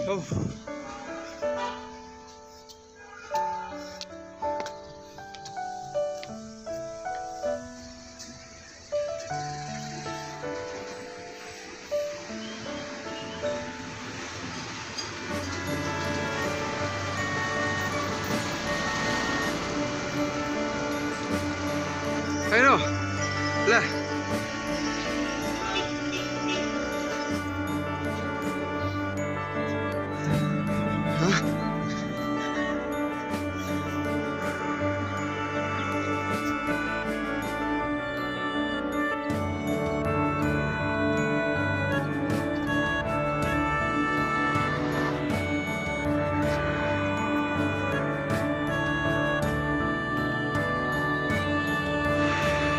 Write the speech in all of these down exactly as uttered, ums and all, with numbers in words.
Oh. Hello. Lah.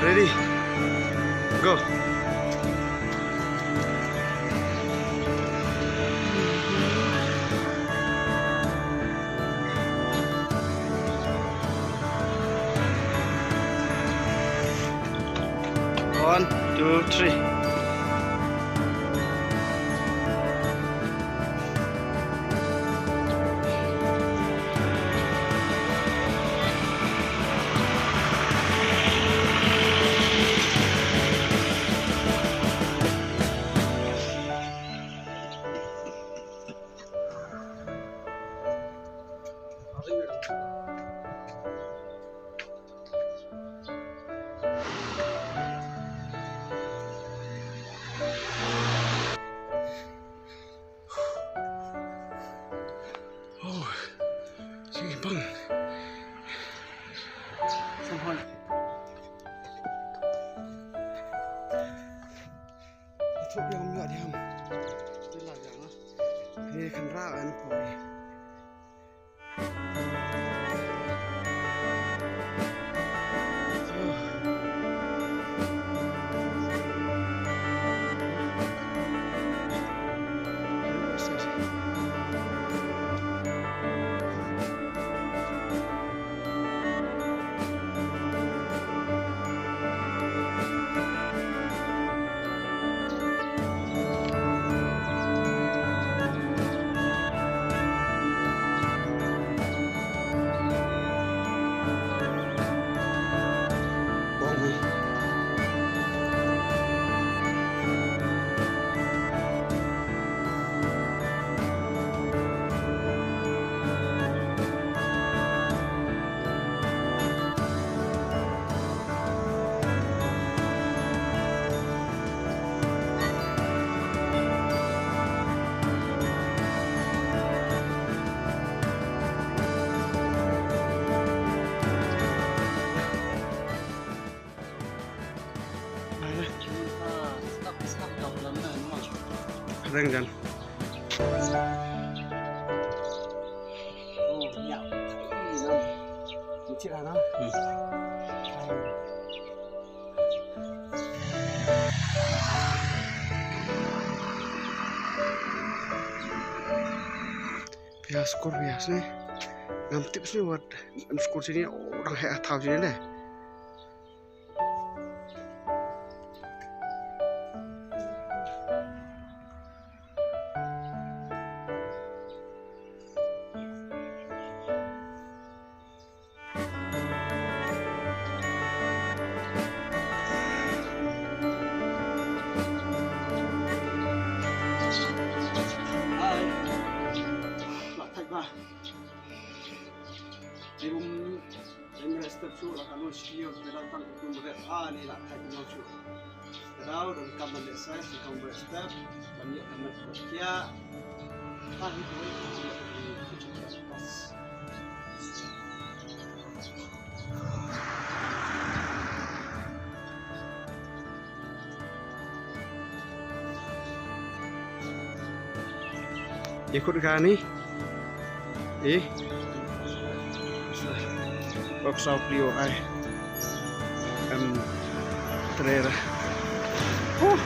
Ready? Go. One, two, three. Oh, sing bang. Samhon. Atuk yang miak diam. Ila yang ah. Ni kan ra an poi. Reng jan. Pia skur pia sne. Ngam tip sne wat em skur sini, oh, dang heh thaw sini ne. Hai. Lah thait ba. Di bum, em rest step shuh la ka non shi yor pedal tang kum bre. Ah, ni lah thait non shuh. Pedal don kam ban exercise, kam bre step, ban ïa kam bre kia. Ah, ni tu, ni tu, ni tu, ni tu, ni tu. Ikut kani. Ih. Bok sau plio ai. Em, trera. Huh.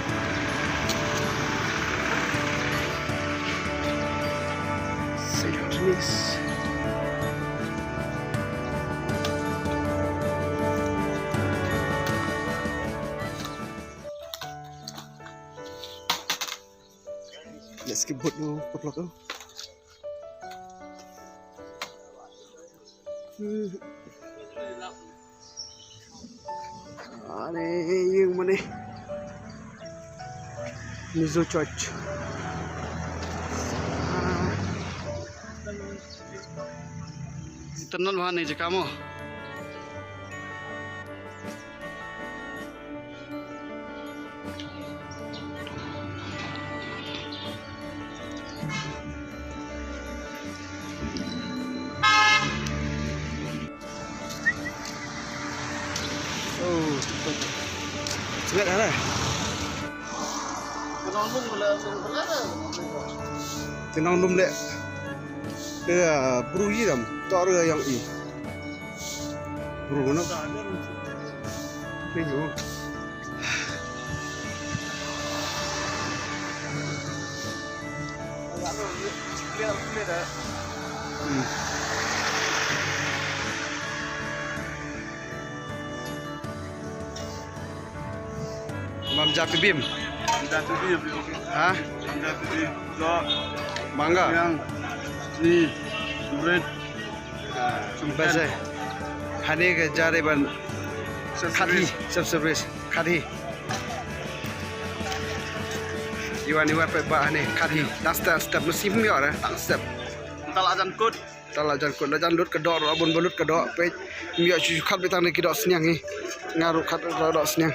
Yes. Let's keep boat no potluck. Hmm. Ani yung mane. Mizo Church. Internet mane je kamu. Oh, ngat ada. Tinong lum le. Te bru yi dam, tor yang i. Bru no. Ni yo. Mam japi bim. Japi bim. Ha? Mam japi bim. Jo. Manga. Yang. Ni. Bread. Bas eh. Hane ka jare ban. Self service. Khat hi, self service. Khat hi. Iwan iwan pe ba hane khat hi. Tang step step musim yo ra. Tang step. Tala jan kut. Tala jan kut. La jan lut ka dok ro bun balut ka dok pe. Myo chu khat bitang ne ki dok sniang hi. Ngaru khat ro dok sniang.